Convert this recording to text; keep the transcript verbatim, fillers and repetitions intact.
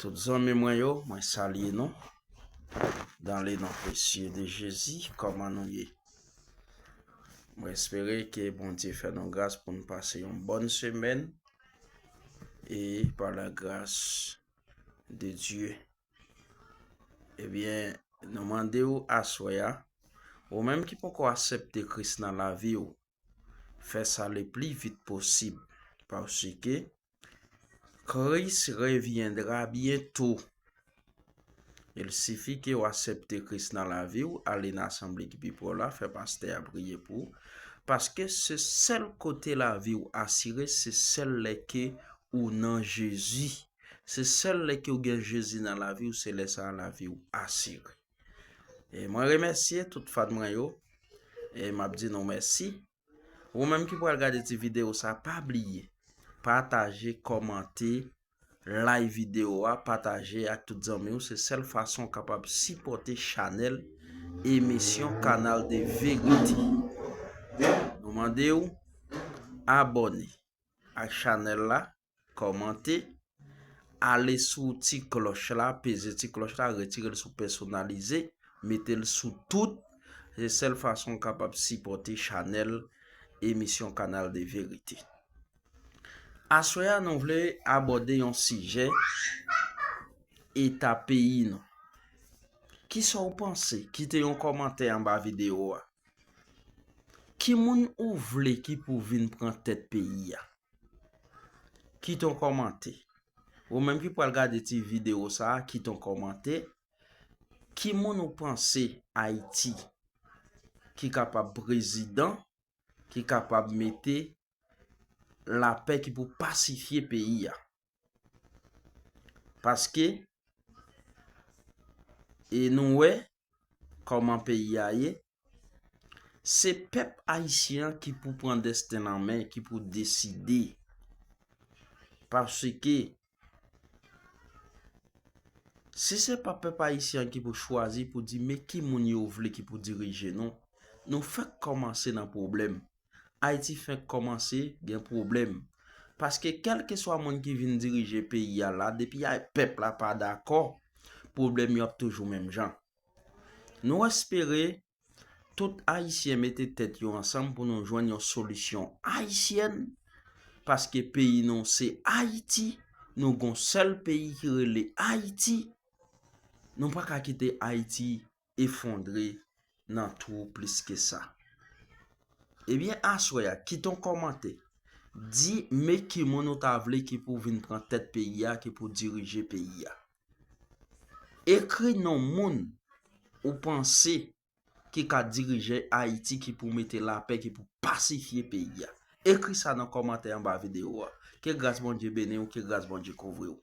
Tout zanmi mwen yo, mwen salye nou. Dans le nom précieux de Jésus, kòman nou ye? Mwen espere ke Bondye fè nou gras pou n pase yon bòn semèn e par la grâce de Dieu. Ebyen, nou mande w aswè a, ou menm ki poko aksepte Kris nan lavi w, fè sa le pli vit posib, paske Christ reviendra bientôt. Il sifi ke w aksepte Kris nan lavi w, ale nan asanble ki pi pre w la, fè pastè a priye pou ou, paske se sèl kote lavi w asire, se sèl lè ke ou nan Jezi. Se sèl lè ke w gen Jezi nan lavi w, se lè sa a lavi w asire. E mwen remèsye tout fan mwen yo, e m ap di nou mèsi. Ou menm ki pral gade ti videyo sa, pa bliye pataje, kòmante, like videyo a, pataje ak tout zanmi w. Se sèl fason w kapab sipòte chanèl emisyon Kanal de Verite. Nou mande w abòne ak chanèl la, kòmante, ale sou ti klòch la, peze ti klòch la, retire l sou pèsonalize, mete l sou tout. Se sèl fason w kapab sipòte chanèl emisyon Kanal de Verite. Aswè a, nou vle abòde yon sijè, eta peyi nou. Kisa w panse? Kite yon kòmantè anba videyo a. Ki moun ou vle ki pou vin pran tèt peyi a? Kite yon kòmantè. Ou menm ki pral gade ti videyo sa a, kite yon kòmantè. Ki moun ou panse Ayiti ki kapab prezidan, ki kapab mete lapè, ki pou pasifye peyi a? Paske, e nou wè kòman peyi a ye, se pèp ayisyen an ki pou pran desten nan men, ki pou deside. Paske, si se pa pèp ayisyen an ki pou chwazi pou di men ki moun yo vle ki pou dirije nou, nou fèk kòmanse nan pwoblèm. Ayiti fenk kòmanse gen pwoblèm. Paske kèlkeswa moun ki vin dirije peyi a la, depi a pèp la pa dakò, pwoblèm yo ap toujou menm jan. Nou espere tout Ayisyen mete tèt yo ansanm pou nou jwenn yon solisyon ayisyèn, paske peyi nou se Ayiti, nou gon sèl peyi ki rele Ayiti. Nou pa ka kite Ayiti efondre nan twou plis ke sa. Ebyen, aswè a, kite yon kòmantè. Di men ki moun ou ta vle ki pou vin pran tèt peyi a, ki pou dirije peyi a. Ekri non moun ou panse ki ka dirije Ayiti, ki pou mete lapè, ki pou pasifye peyi a. Ekri sa nan kòmantè anba videyo a. Ke gras Bondye beni w, ke gras Bondye kouvri w.